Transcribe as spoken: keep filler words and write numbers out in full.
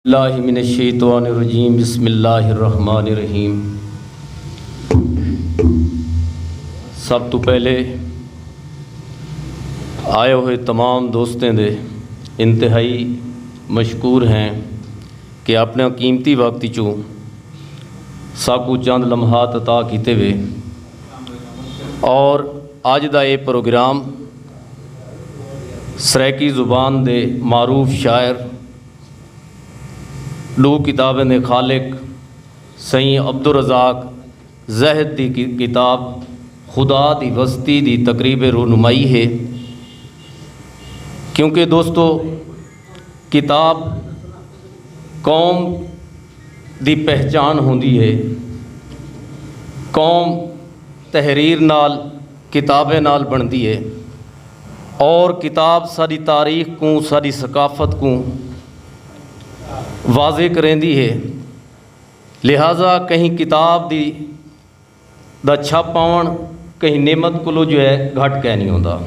اللہ من الشیطان الرجیم، بسم اللہ الرحمن الرحیم۔ سب تو پہلے آئے ہوئے تمام دوستیں دے انتہائی مشکور ہیں کہ اپنا قیمتی وقت چوں ساکوں چند لمحات عطا کیتے وے۔ اور اج دا اے پروگرام سرائیکی زبان دے معروف شاعر، ݙو کتابیں دے خالق سئیں عبدالرزاق زاہد دی کی-، کتاب خدا دی وستی دی تقریب رونمائی ہے۔ کیونکہ دوستو، کتاب قوم دی پہچان ہوندی ہے۔ قوم تحریر نال، کتابیں نال بݨدی ہے، اور کتاب ساݙی تاریخ کوں، ساݙی ثقافت کوں واضح کریندی ہے۔ لہذا کہیں کتاب دی، دا چھپ آوݨ کہیں نعمت کولو جو ہے گھٹ کائنی ہوندا۔